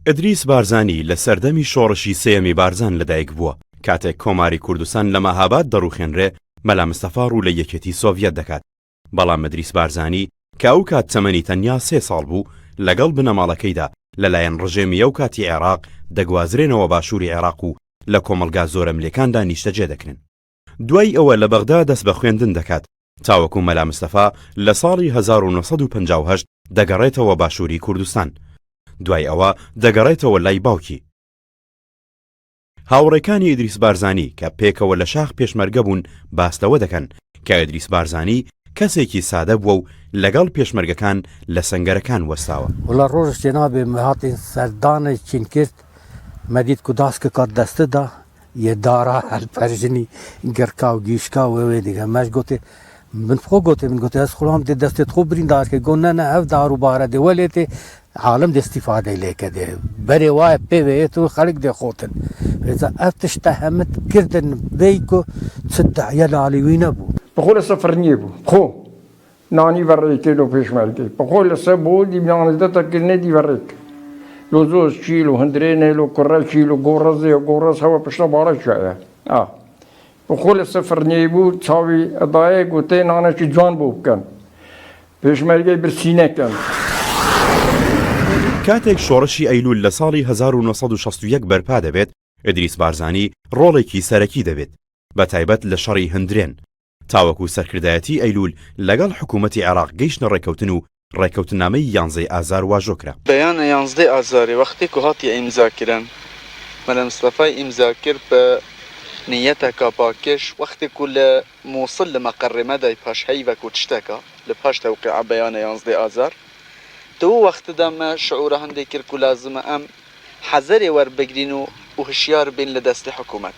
ئیدریس بارزانی لە سەردەمی شۆڕشی سێیەمی بارزان لەدایک بووە. کاتێک کۆماری کوردستان لە مەهاباد دەڕووخێنرێ، مەلا مستەفا ڕوو لە یەکێتی سۆڤیەت دەکات. بەڵام ئیدریس بارزانی کە ئەو کات تەمەنی تەنیا سێ ساڵ بوو، لەگەڵ بنەماڵەکەیدا لەلایەن ڕژێمی ئەو کاتی عێراق دەگوازرێنەوە باشووری عێراق و لە کۆمەڵگا زۆرەملێکاندا نیشتەجێ دەکرێن. دوای ئەوە لە بەغدا دەست بە خوێندن دەکات، تاوەکو مەلا مستەفا لە ساڵی 1958 دەگەڕێتەوە باشووری کوردستان. دوای ئەوە دەگەڕێتەوە لای باوکی. هاوڕێکانی ئیدریس بارزانی کە پێکەوە لە شاخ پێشمەرگە بوون باس لەوە دەکەن کە ئیدریس بارزانی کەسێکی سادە بووە و لەگەڵ پێشمەرگەکان لە سەنگەرەکان وەستاوە. وەڵا ڕۆژ جەنابێ مە هاتین سەردانێ چین کرد مە دیت کو داسکەکا دەستە دا یە دارا هەلپەرژنی گڕکا و گیشکا و وێ دیگە مەش گۆتێ من خۆ گۆتێ من گۆتێ ئەز خوڵام دێ دەستێت خۆ بریندار کرد گۆ نە نە ئەv دار و بارە دێ وەلێ تێ عالم دێ استیفادەی لێکە دێ بەرێ وایە پێ وێت و خەڵک دێ خۆتن وێزا ئەv تشتە هەمت کردن بێی کو چ دەعیە لالی وی نەبوو. بخۆ لە سەفر نیە بوو بخۆ نانی ڤە ڕێ لۆ پێشمەرگەی بخۆ لە سە بۆ دی نانی دەتە کرنێ دی ڤە ڕێ لۆ زۆز چیل و هندرێنێ لۆ کوڕە چیل و گۆڕەزێ و گۆڕەز هەوە پشتە باڵە چایە ئا بخۆ لە سەفر نیە بوو چاوی ئەدایە گوتێ نانێکی جوان بۆ بکەن پێشمەرگەی برسی نەکەن. کاتێک شۆڕشی ئەیلوول لە ساڵی 1961 بەرپا دەبێت، ئیدریس بارزانی ڕۆڵێکی سەرەکی دەبێت، بەتایبەت لە شەڕی هندرێن، تاوەکو سەرکردایەتی ئەیلوول لەگەڵ حکوومەتی عێراق گەیشتنە ڕێککەوتن و ڕێککەوتننامەی یانزەی ئازار واژۆ کرا. بەیانە یانزدەی ئازارێ وەختێ کو هاتیە ئیمزا کرن، مەلا مستەفای ئیمزا کرد بە نیەتەکا پاکژ، وەختێ کو لە موسڵ لە مەقەرێ مەدای پاش هەیڤەک و تشتەکا لە پاش تەوقیعە بەیانە یانزدەی ئازار، دە وو وەختدا مە شعورە هەندێ کرد کو لازمە ئەم حەزەرێ وەربگرین و و هشیار بین لە دەستی حکومەت.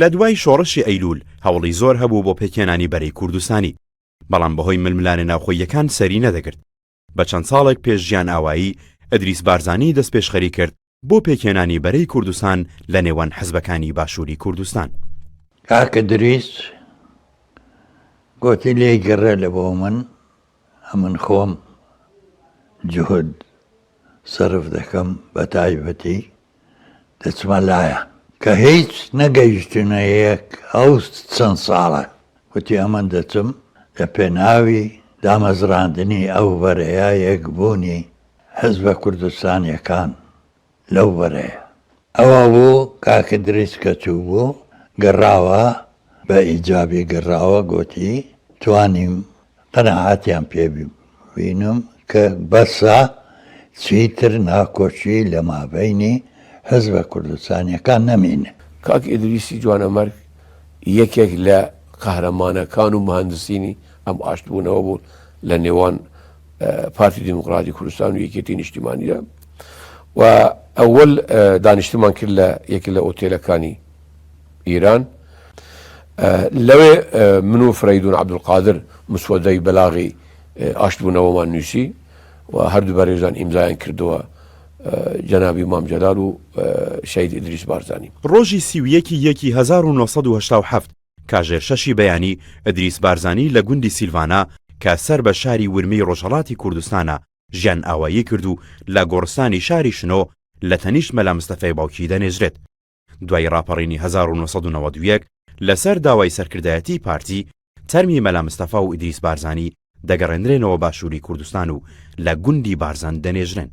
لە دوای شۆڕشی ئەیلوول هەوڵی زۆر هەبوو بۆ پێکهێنانی بەرەی کوردستانی، بەڵام بەهۆی ململانێ ناوخۆییەکان سەری نەدەگرت. بە چەند ساڵێک پێش ژیانئاوایی، ئیدریس بارزانی دەستپێشخەری کرد بۆ پێکهێنانی بەرەی کوردستان لە نێوان حزبەکانی باشووری کوردستان. کاک ئیدریس گۆتی لێی گەڕێ لە بۆ من، ئەمن خۆم جوهد سەرف دەکەم بە تایبەتی دەچمە لایان کە هیچ نەگەیشتنە یەک ئەو چەند ساڵە وتی ئەمن دەچم لە پێناوی دامەزراندنی ئەو بەرەیە یەکبوونی حزبە کوردستانیەکان لەو بەرەیە. ئەوە بوو کاک ئیدریس کە چووبوو گەڕاوە بە ئیجابی گەڕاوە گۆتی توانیم قەناعەتیان پێ بینم کە بەسە چیتر ناکۆکی لە مابەینی حزبە کوردستانیەکان نەمینێ. کاک ئیدریسی جوانەمەرگ یەکێک لە قەهرەمانەکان و مهندسینی ئەم ئاشتبوونەوە بوو لە نێوان پارتی دیموکراتی کوردستان و یەکێتی نیشتیمانیدا و ئەوەل دانیشتمان کرد لە یەکێک لە ئۆتێلەکانی ئیران لەوێ من و فرەیدون عەبدولقادر مسوەدەی بەلاغی ئاشتبوونەوەمان نووسی و هەردوو بەرێزان ئیمزایان کردووە جەنابی مام جەلال و شەهید ئیدریس بارزانی. ڕۆژی 31 ی یەکی 1987 کاژێر شەشی بەیانی ئیدریس بارزانی لە گوندی سیلڤانا کە سەر بە شاری ورمێی ڕۆژهەڵاتی کوردستانە ژیانئاوایی کرد و لە گۆڕستانی شاری شنۆ لە تەنیشت مەلا مستەفای باوکی دەنێژرێت. دوای ڕاپەڕینی 1991 لەسەر داوای سەرکردایەتیی پارتی، تەرمی مەلا مستەفا و ئیدریس بارزانی دەگەڕێنرێنەوە باشووری کوردستان و لە گوندی بارزان دەنێژرێن.